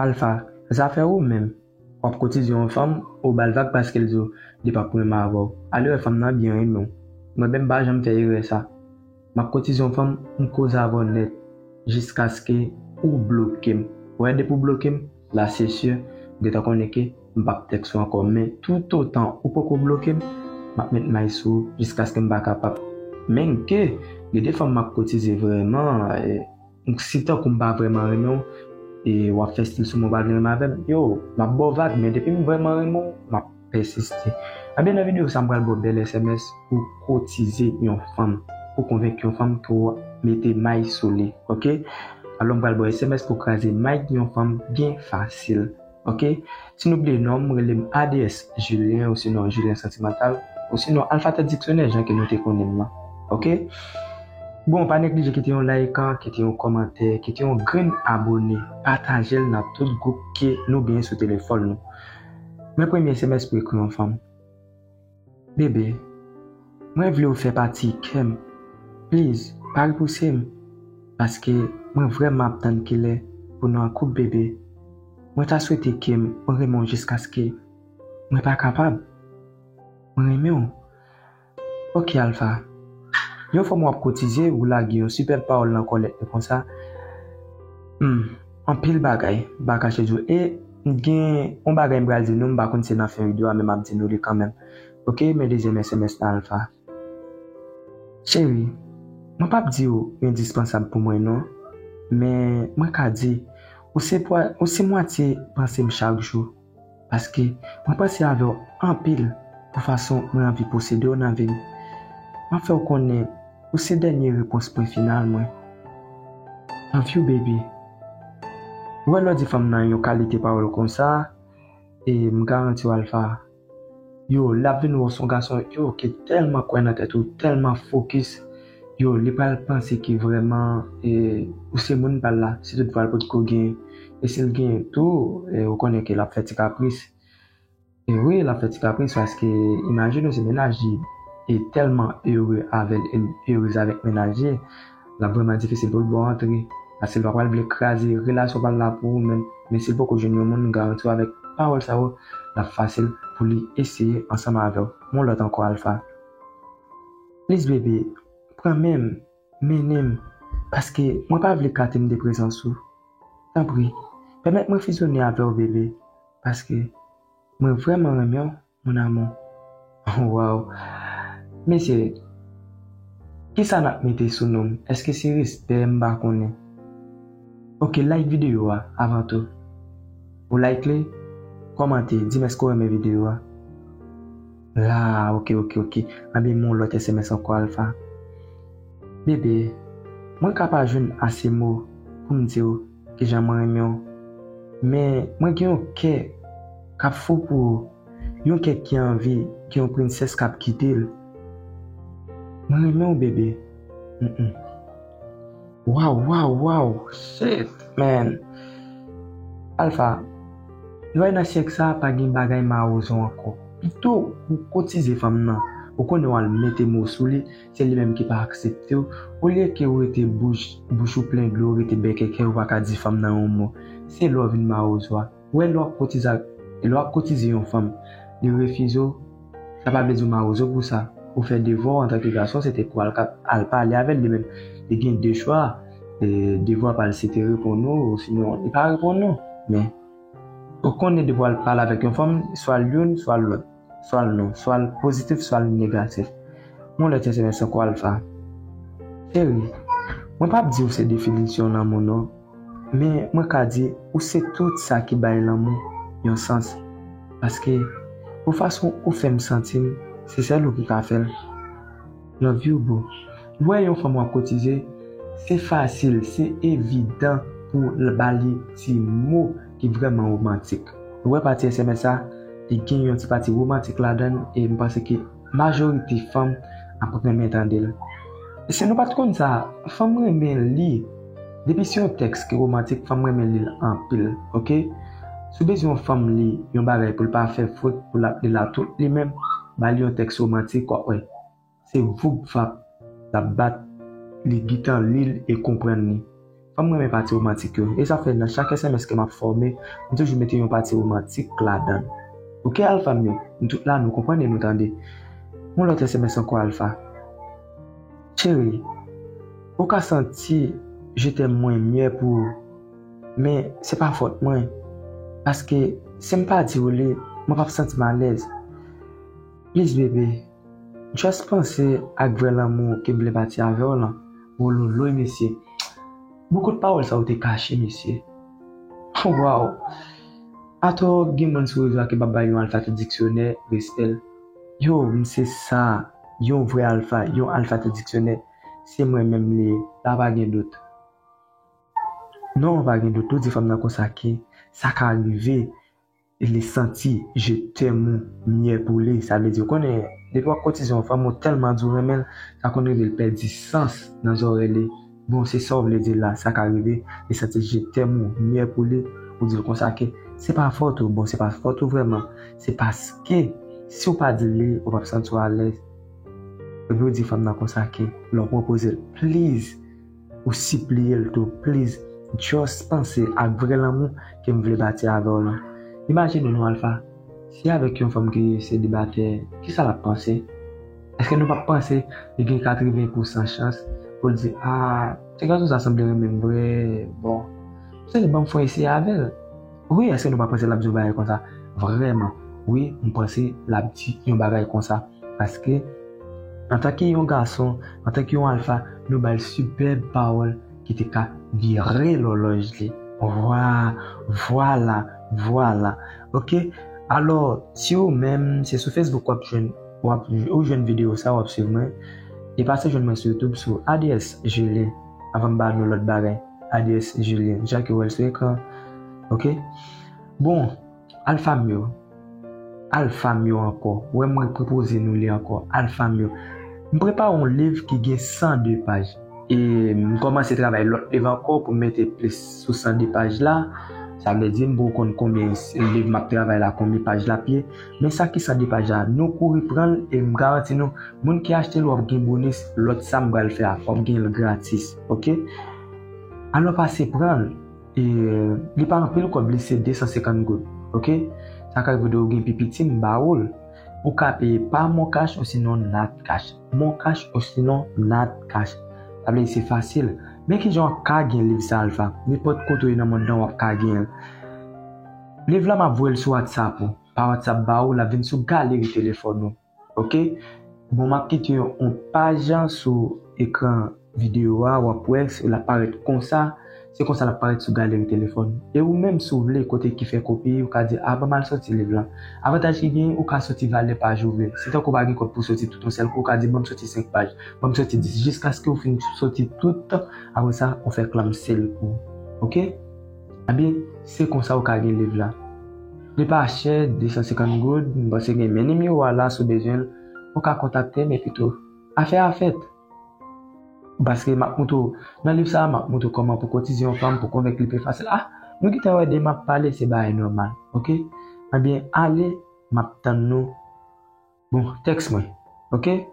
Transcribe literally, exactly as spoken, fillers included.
Alpha, zafè ou menm, w ap kotize yon fanm, ou ba l vag paske l di w li p ap renmen avè w. Ale wè fanm nan byen renmen w. Mwen menm m pa janm fè erè sa. M ap kotize yon fanm, m koze avè w nèt, jiskaske ou bloke m. Ou wè depi w bloke m, la se si, m gentan konnen ke m p ap tèks ou ankò. Men toutotan ou poko bloke m, m ap met may sou ou jiskaske m pa kapab. Menm ke gen de fanm m ap kotize vrèman, e, si tankou m pa vrèman renmen w, e w ap fè stil sou mwen, w pa vle renmen avè m, yo, m ap ba w vag, men depi m vrèman renmen w, m ap pèsiste. Ebyen, nan videyo sa, m pral ba w bèl S M S pou kotize yon fanm, pou konvenk yon fanm ke w mete may sou li, oke? Alò, m pral ba w S M S pou kraze may yon fanm byen fasil, oke? Si nou bliye non m, rele m A D S Julien, osinon Julien Sentimental, osinon Alpha Tèt Diksyonè, jan ke nou te konnen m nan, oke? Bon, pa neglije kite yon like, kite yon kòmantè, kite yon grenn abone, pataje l nan tout gwoup ke nou genyen sou telefòn nou. Men premye S M S pou ekri yon fanm. Bebe, mwen vle w fè pati kè m. Please, pa repouse m. Paske mwen vrèman ap tann kilè pou nou an koup, bebe. Mwen ta swete ke m renmen w jiskaske mwen pa kapab. Mwen renmen w. Oke, Alpha. Yon fanm w ap kotize, ou lage yon sipèb pawòl nan kòlèt li konsa. Hmm, anpil bagay, m pa kache di w. E m gen yon bagay m pral di nou, m pa konn si se nan fen videyo a, men m ap di nou li kanmenm. Oke, men dezyèm S M S la, Alpha. Cheri, mwen p ap di w indispansab pou mwen non, men mwen ka di, ou se pwa-, ou se mwatye panse m chak jou, paske mwen panse avè w anpil pou fason mwen anvi posede w nan vi m. M ap fè w konnen ou se dènye repons pwen final mwen. Love you, baby. Ou wè lè w di fanm nan yon kalite pawòl konsa, e m garanti w, Alpha, yo, l ap vin wè w se yon gason, yo, ki tèlman kwè nan tèt ou, tèlman fokis, yo, li pral panse ke vrèman, e, ou se moun pa l la, si toutfwa l potko genyen. E si l genyen tou, e, ou konnen ke l ap fè ti kapris. E wi, l ap fè ti kapris paske imajine w se mennaj li, e tèlman ere avè l, e l erez avèk mennaj li, l ap vrèman difisil pou l ba w antre. Paske l pa pral vle kraze relasyon pa l la pou ou menm. Men si l poko jwenn yon moun, m garanti w avèk pawòl sa yo, l ap fasil pou li eseye ansanm avè w. Yon lòt ankò, Alpha. Please, bebe, pran men m, mennen m, paske mwen pa vle kate m de prezans ou. Tanpri, pèmèt mwen fizyonnen avè w, bebe, paske mwen vrèman renmen w, mon amour. Waw. Mesye, kisa n ap mete sou non m? Èske se respè? M pa konnen. Oke, like videyo a avan tou. Ou like li, kòmante, di m èske w renmen videyo a. La, oke, oke, oke. Anben, m yon lòt S M S ankò, Alpha. Bebe, mwen ka pa jwenn ase mo pou m di w kijan mwen renmen w. Men mwen gen yon kè k ap fou pou ou, yon kè ki anvi gen yon prensès k ap kite l. Mwen renmen w, bebe. Mm, mm. Waw, waw, waw. Shit, man. Alpha, nou wè nan syèk sa a pa gen bagay mawozo ankò. Pito ou kotize fanm nan, ou konnen w al mete mo sou li, se li menm ki pa aksepte w. Olye ke w rete bouch, bouch ou plen dlo, w rete bèkèkè, ou pa ka di fanm nan yon mo. Se lè w vin mawozo a. Ou wè lè w ap kotize ak, lè w ap kotize yon fanm, li refize w, sa pa vle di w mawozo pou sa. Ou fè devwa w antanke gason, se te pou al ka, al pale avè l li menm. Li gen de chwa, e, devwa pa l se te reponn ou, osinon li pa reponn ou. Men, ou konnen depi w al pale avèk yon fanm, swa l youn, swa l lòt. Swa l non, swa l pozitif, swa l negatif. Yon lòt S M S ankò, Alpha. Cheri, mwen p ap di w se definisyon lanmou non, men mwen ka di ou se tout sa ki bay lanmou yon sans. Paske pou fason ou fè m santi m, se sèl ou ki ka fè l. Love you, boo. Lè w wè yon fanm w ap kotize, se fasil, se evidan pou l ba li ti mo ki vrèman womantik. Ou wè pati S M S sa, li gen yon ti pati womantik ladan l, e m panse ke majorite fanm ap renmen tande l. E si nou pa t konn sa, fanm renmen li. Depi se yon tèks ki womantik, fanm renmen li l anpil, oke? Si w bezwen yon fanm li yon bagay pou l pa fè fot, pou l ap li la tout li menm, ba li yon tèks womantik, w ap wè. Se voup vap l ap bat, li gentan li l e konprann li. Fanm renmen pati romantik yo. E sa fè nan chak S M S ke m ap fòme, m toujou mete yon pati romantik ladan l. Oke, alfa m yo, nou tout la, nou konprann e nou tande. Yon lòt S M S ankò, alfa. Cheri, ou ka santi je t'aime mwen myè pou ou, men se pa fòt mwen. Paske si m pa di w li, mwen p ap santi m alèz. Please, bebe, just panse ak vrè lanmou ke m vle bati avè w lan. Wololoy, mesye. Bokou de pawòl sa ou te kache, mesye. Waw. Atò, gen moun sou rezo a ki p ap bay yon alfa te diksyonè respè l. Yo, m se sa, yon vrè alfa, yon alfa te diksyonè. Se mwen menm li ye, la pa gen dout. Non, pa gen dout, ou di fanm nan konsa ke sa ka rive, li santi je t'aime ou myè pou li. Sa vle di, ou konnen, depi w ap koutize yon fanm, ou tèlman di w renmen l, sa konn rive l pèdi sans nan zòrèy li. Bon, se sa w vle di la, sa ka rive, li santi je t'aime ou myè pou li, ou di l konsa ke se pa fòt ou, bon, se pa fòt ou vrèman, se paske si w pa di l li, ou p ap santi w alèz. Epi ou di fanm nan konsa ke lè w pwopoze l, please, ou sipliye l tou, please, just panse ak vrè lanmou ke m vle bati avè w lan. Imajine nou, alfa, si avèk yon fanm ki selibatè, kisa l ap panse? Èske nou p ap panse li gen katreven pousan chans pou l di, "Ah, ti gason sa sanble renmen m vre, bon, se ban m fon eseye avè l"? Wi, èske nou pa panse l ap di yon bagay konsa? Vrèman, wi, m panse l ap di yon bagay konsa. Paske, antanke yon gason, antanke yon alfa, nou ba l sipèb pawòl ki te ka vire lòlòj li. Vwa, vwala, vwala. Oke? Alò, si ou menm, se sou Facebook w ap jwenn, w ap, ou jwenn videyo sa, w ap swiv mwen. E pase jwenn mwen sou YouTube sou A D S Julie. Avan m ba nou lòt bagay. A D S Julie. Jan ke w wè l sou ekran. Oke? Bon, alfa m yo. Alfa m yo ankò. Wè mwen pwopoze nou li ankò. Alfa m yo. M prepare yon liv ki gen san de paj. E m kòmanse travay lòt liv ankò pou m mete plis sou san de paj la. Sa vle di m poko konn konbyen liv m ap travay la, konbyen paj l ap ye. Men sa ki san de paj la, nou kouri pran l e m garanti nou, moun ki achte l, w ap gen bonis, lòt sa m pral fè a, w ap gen l gratis. Oke? Alò pase pran l. E, li pa anpil kòb, li se de san senkant goud. Oke? Sa ka rive de ou gen pi piti, m ba ou l. Ou ka peye pa Moncash osinon Natcash. Moncash osinon Natcash. Sa vle di se fasil. Men kijan w ap ka gen liv sa, alfa? Nenpòt kote w ye nan mond lan, w ap ka gen l. Liv la, m ap voye l sou WhatsApp ou. Pa WhatsApp ba ou, l ap vin sou galeri telefòn ou. Oke? Bon, m ap kite yon, yon paj sou ekran videyo a, w ap wè, l ap parèt konsa. Se konsa l ap parèt sou galeri telefòn. E ou menm, si w vle, kote ki fè kopi, ou ka di, "Ah, ban m al soti liv lan." Avantaj ki genyen, ou ka soti valè paj ou vle. Si tankou w pa gen kòb pou w soti tout yon sèl kou, ou ka di, "Ban m soti senk paj, ban m soti dis," jiskaske w fin soti tout, apre sa, ou fè klanm sèl kou. Oke? Ebyen, se konsa ou ka gen liv la. Li pa chè, de san senkant goud, m panse gen men nimewo a la, si w bezwen l, ou ka kontakte m, epi tou, afè a fèt. Paske m ap montre w, nan liv sa a, m ap montre w kòman pou koutize yon fanm, pou konvenk li pi fasil. Ah, nou gentan wè de m ap pale, se bagay nòmal, oke? Ebyen, ale, m ap tann nou. Bon, tèks mwen, oke?